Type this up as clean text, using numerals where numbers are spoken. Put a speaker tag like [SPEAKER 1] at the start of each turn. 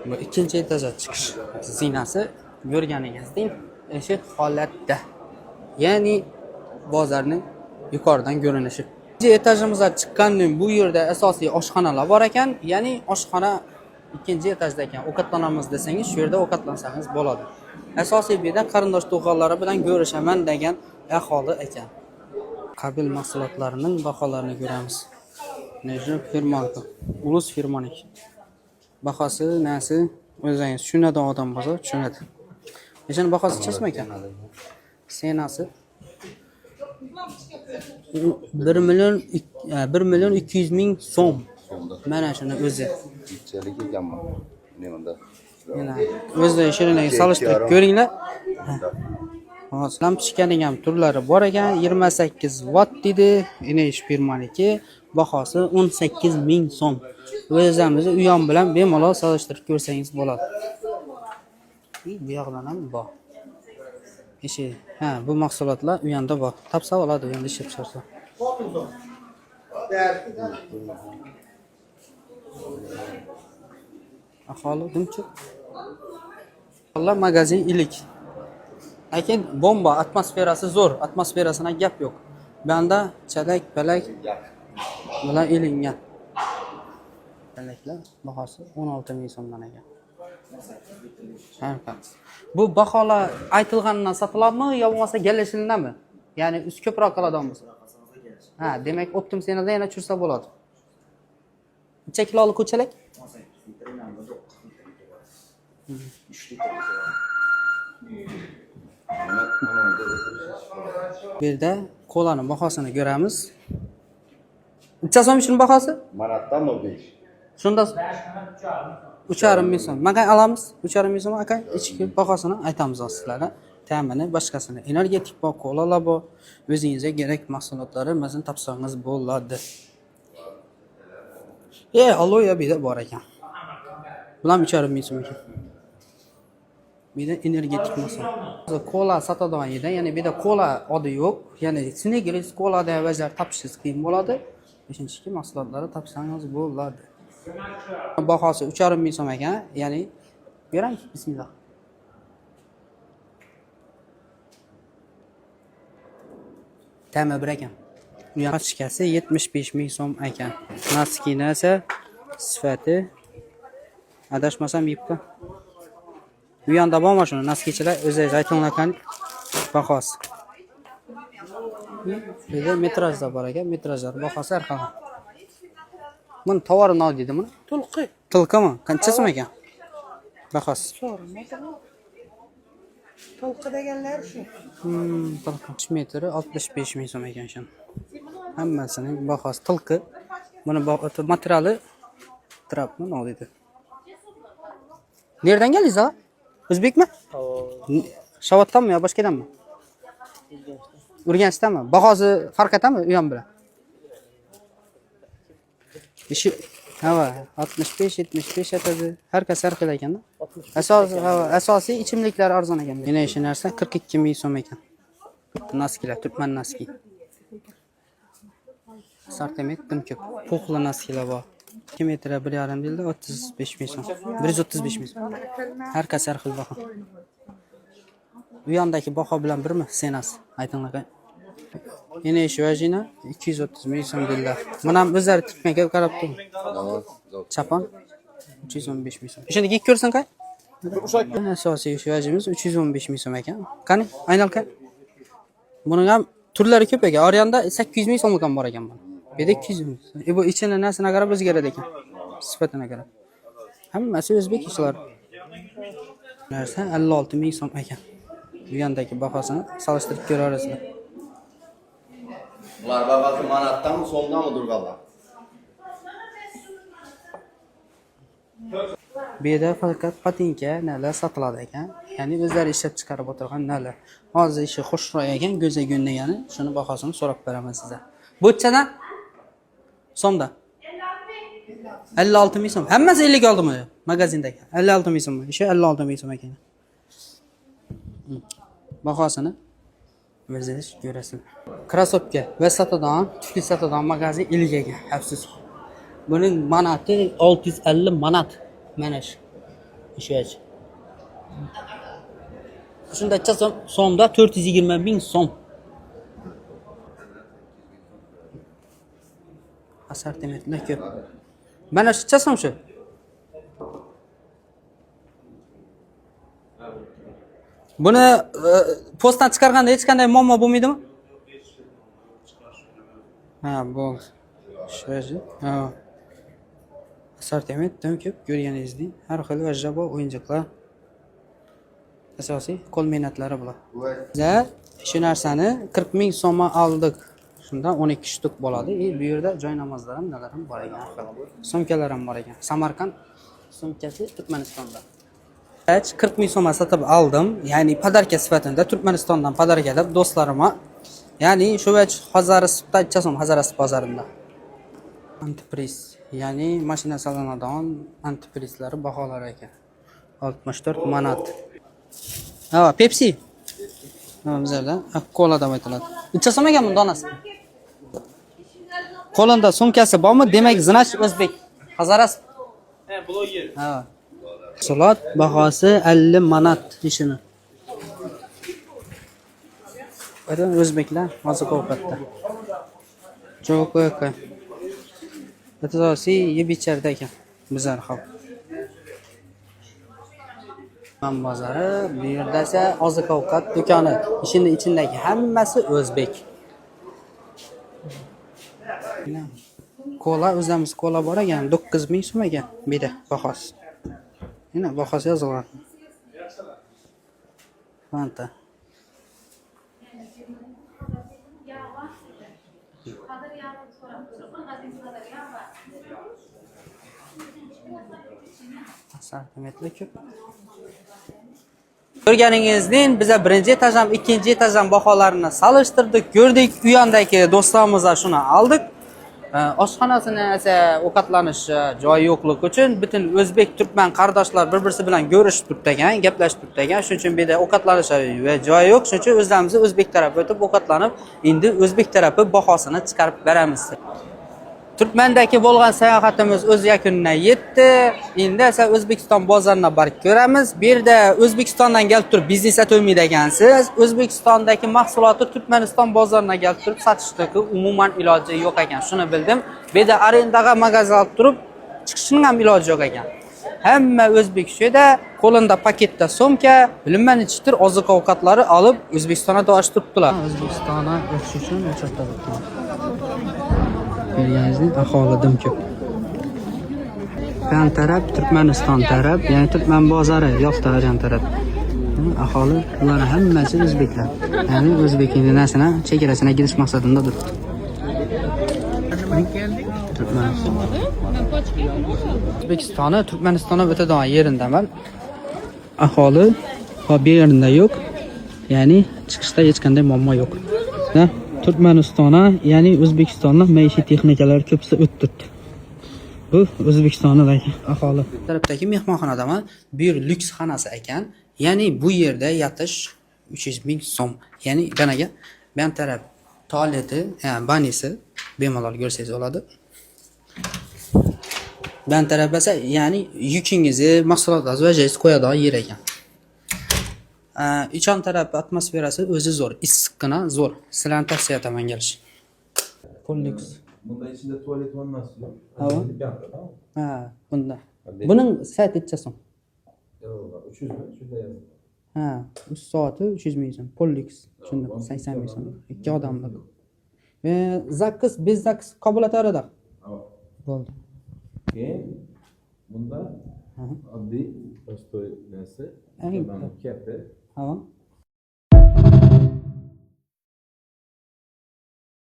[SPEAKER 1] Bu ikkinchi etajga chiqish zinasi ko'rganingizdek shu holatda. Ya'ni bozorning yuqoridan ko'rinishi. Ikkinchi etajimizga chiqqandan bu yerda asosiy oshxonalar bor ekan, ya'ni oshxona ikkinchi etajda ekan. Ovqatlanamiz desangiz, shu yerda ovqatlansangiz bo'ladi. Asosiy bu yerda qarindosh tug'anlari bilan ko'rishaman degan aholi ekan. Qabil mahsulotlarining baholarini ko'ramiz. Mana shu firmaniki, Ulus firmaniki. Bahosi, nasi o'zingiz tushunadigan odam bo'lsa tushunadi. Nechani bahosi chesmi ekan? Senasi 1 million 1 million 200 ming so'm. Mana shuni o'zi.
[SPEAKER 2] Nechalik ekanmi? Ne unda?
[SPEAKER 1] Mana o'zi shirinlik solishtirib ko'ringlar. Hozir lampochkaning ham turlari bor ekan. 28 watt deydi. Inish firmaniki bahosi 18 ming so'm. O'zimizni uyon bilan bemalol solishtirib ko'rsangiz bo'ladi. Bu yoqdan ham bor. Ishi, ha, bu mahsulotlar u yoqda bor. Topsa bo'ladi, u yoqda ishlab chiqarsa. Aholi dimchi. Alloh magazin ilik. Lekin bomba atmosferasi zo'r, atmosferasina gap yo'q. Banda chalak palak bilan ilingan. Chalaklar bahosi 16 ming so'mdan ekan. Har qaysi. Bu baholar aytilganidan sotiladimi yo bo'lmasa kelishilganmi? Ya'ni ust ko'proq qiladigan bo'lsa. Ha, demak, оптом senada yana tushirsa bo'ladi. Necha kilolik chalak?
[SPEAKER 3] 18 litre, inanma 9 litre var. 3 litre var.
[SPEAKER 1] Bu yerda kolani bahosini ko'ramiz. Necha so'm shuni bahosi?
[SPEAKER 2] Manatdan mı 5?
[SPEAKER 1] Shunda 3,5 ming so'm. Maqay olamiz. 3,5 ming so'm aka, ichki bahosini aytamiz hozir sizlarga. Ta'mini, boshqasini. Energetik bor, kolalar bor. O'zingizga kerak mahsulotlari masalan topsangiz bo'ladi. E, aloe bu yerda bor ekan. Bular ham 3,5 ming so'm ekan. Bu yerda energetik mahsulot. Kola sotadigan yerda, ya'ni bu yerda kola odi yo'q. Ya'ni Snickers kola degan vajlar topishingiz qiyin bo'ladi. Beshinchiki mahsulotlari topsangiz bo'ladi. Bahosi 3,5 ming so'm ekan, ya'ni beramiz, bismillah. Ta'mi bir ekan. Pachkasi 75 ming so'm ekan. Naskini esa sifati adashmasam yipqa. Bu yoqda bormi shuni naskichilar o'zingiz aytinglar bahosi. Bu yerda metrajlar bor ekan, metrajlar bahosi har xil. Buni tovari nima deydi buni?
[SPEAKER 4] Tulqi.
[SPEAKER 1] Tilqimi? Qancha so'm ekan? Bahosi.
[SPEAKER 4] So'ramadim. Tulqi deganlar shu.
[SPEAKER 1] Tilqi. 3 metri 65 ming so'm ekan shuni. Hammasining bahosi tilqi. Buni materiali trapmi nima deydi? Nerdan keldingiz a? O'zbekmi? Shavatdanmi yo boshqadanmi? Urganchdanmi? Bahosi farq etami u ham bilan? Ishi hava 65 75 atadi. Har kas har xil ekanda. Asosiy hava asosiy ichimliklar arzon ekan. Yana shu narsa 42 ming so'm ekan. Naskilar, turkman naski. Assortiment dim ko'p. Puxli naskilar bor. 2 metre 1,5 deyildi, 35 ming so'm. 135 ming so'm. Har kas har xil baho. U yondagi baho bilan birmi senasi? Aytinglar. Yana shu vajina 230 ming so'm deyildi. Buni ham o'zlari tikgan, kelib qarab turing. Chapon 315 ming so'm. Shuni kiyib ko'rsin qay? Asosiy shu vajimiz 315 ming so'm ekan. Qani, aynal qani? Buning ham turlari ko'p ekan. Oryanda 800 ming so'mlik ham bor ekan buni. Bu yerda 200 ming. E bu ichini nasina qarab o'zgaradi ekan. Sifatini qarab. Hammasi o'zbek ishlari. Narsa 56 ming so'm ekan. Bu yondagi bahosini solishtirib ko'rasizlar.
[SPEAKER 2] Bular bahası manattan mı somdan mı durganlar?
[SPEAKER 1] Bu yerda faqat patinka nalar sotiladi ekan. Ya'ni o'zlari ishlab chiqarib o'tirgan nalar. Hozir ishi xushroq ekan, go'za go'n degani. Shuni bahosini so'rab beraman sizga. Bu nechadan? So'mda. 56 ming so'm. Hammasi 56 ming magazindagi. 56 ming so'm. Ishi 56 ming so'm ekan. Bahosini o'zingiz ko'rasiz. Krossovka va sotadigan, tufli sotadigan magazin ilik ekan. Afsus. Buning manati 650 manat. Mana shu. Ishvach. Shunda so'mda 420 ming so'm. Assortimentlar ko'p. Mana shu so'm shu. Buni postdan chiqarganda hech qanday muammo bo'lmaydimi? Ha, bo'ldi. Shu. Ha. Assortiment ko'p ko'rganingizdek, har xil vajra bor o'yinchoqlar. Asosiy qo'l mehnatlari bular. Biza shu narsani 40 ming so'mga oldik. Shundan 12 shtuk bo'ladi. Bu yerda joy namozlar ham, nalar ham bor ekan. Sumkalar ham bor ekan. Samarqand sumkasi Turkmanistonda. 40 ming so'mga sotib oldim. Ya'ni podarka sifatida Turkmanistondan podarka deb do'stlarimga. Ya'ni shu vach Hazorasp so'm Hazorasp bozorida. Antifriz, ya'ni mashina solinadigan antifrizlari baholari ekan. 64 manat. Ha, Pepsi. Ha, bizlarda kola deb aytiladi. Necha so'm ekan buni donasi? Qo'linda sumkasi bormi? Demak, zinash o'zbek. Hazorasp.
[SPEAKER 5] Ha, bloger.
[SPEAKER 1] Ha. Mahsulot bahosi 50 manat ishini. Aytan o'zbeklar oziq-ovqatda. Cho'ko'ka. Asosiy yeb icharda ekan bizlar xalq. Tuman bozori, bu yerda esa oziq-ovqat do'koni. Ishini ichindagi hammasi o'zbek. Kola o'zimiz kola bor ekan, 9000 so'm ekan bu yerda bahosi. Yana bahosi yozilgan. Fanta. Assortimentlar ko'p. Ko'rganingizning biza birinchi etaj ham, ikkinchi etaj ham baholarini solishtirdik, ko'rdik. U yondagi do'stlarimizdan shuni oldik. Oshxonasini esa ovqatlanish joyi yo'qligi uchun butun o'zbek turkman qardoshlar bir-birisi bilan ko'rishib turibdi ekan, gaplashib turibdi ekan. Shuning uchun bu yerda ovqatlanish joyi yo'q. Shuning uchun o'zlarimizni o'zbek tarafi o'tib ovqatlanib, endi o'zbek tarafi bahosini chiqarib beramiz. Turkmandagi bo'lgan sayohatimiz o'z yakuniga yetdi. Endi esa O'zbekiston bozorina borib ko'ramiz. Bu yerda O'zbekistondan kelib turib biznes etolmaydi ekansiz. O'zbekistondagi mahsulotni Turkmaniston bozorina kelib turib satishdagi umuman iloji yo'q ekan. Shuni bildim. Bu yerda arendaga magazin olib turib chiqishning ham iloji yo'q ekan. Hamma o'zbek shu yerda qo'linda paketda sumka, bilinma nechidir oziq-ovqatlari olib O'zbekistonga dosh turibdilar. O'zbekistonga o'tish uchun o'chirib turibdi. Ko'rganingizdek aholi dim ko'p. Yan taraf Turkmaniston taraf, ya'ni Turkman bozori yoqda yan taraf. Aholi ular hammasi o'zbeklar. Ya'ni o'zbekning nasini chegarasina girish maqsadida turibdi. Turkmaniston. O'zbekistoni Turkmanistonga o'tadigan yerindaman. Aholi va bu yerda yo'q. Ya'ni chiqishda hech qanday muammo yo'q. Turkmanistona, ya'ni O'zbekistonda maishiy texnikalar ko'pisi o'tdirdi. Bu O'zbekistondagi aholi. Tarafdagi mehmonxonadaman. Bu yer lyuks xonasi ekan. Ya'ni bu yerda yatish 300 ming so'm. Ya'ni ganaga bu yan taraf tualeti, ya'ni banisi bemalol ko'rsangiz bo'ladi. Bu yan taraf esa, ya'ni yukingizni, mahsulotlaringizni vajingizni qo'yadigan yer ekan. İçan taraf atmosferasi o'zi zo'r, issiqqina zo'r. Sizlarni tavsiya etaman kelish. Full lyuks.
[SPEAKER 6] Bunda içinde tuvalet var nasıl yok?
[SPEAKER 1] Tamam.
[SPEAKER 6] Bir anda, tamam mı?
[SPEAKER 1] Ha, bunda. Buning soati necha so'm?
[SPEAKER 6] Yazıldı. 300 mü? 300 de yazıldı.
[SPEAKER 1] Ha, 3 soati 300 ming so'm. Full lyuks. Tushundim. 80 ming so'm. 2 odamlik. Zakis, biz zakis qabul etardik.
[SPEAKER 6] Tamam.
[SPEAKER 1] Bo'ldi.
[SPEAKER 6] Keyin bunda oddiy prostoy narsa.
[SPEAKER 1] Eng-
[SPEAKER 6] Odamni katta.
[SPEAKER 1] Ha.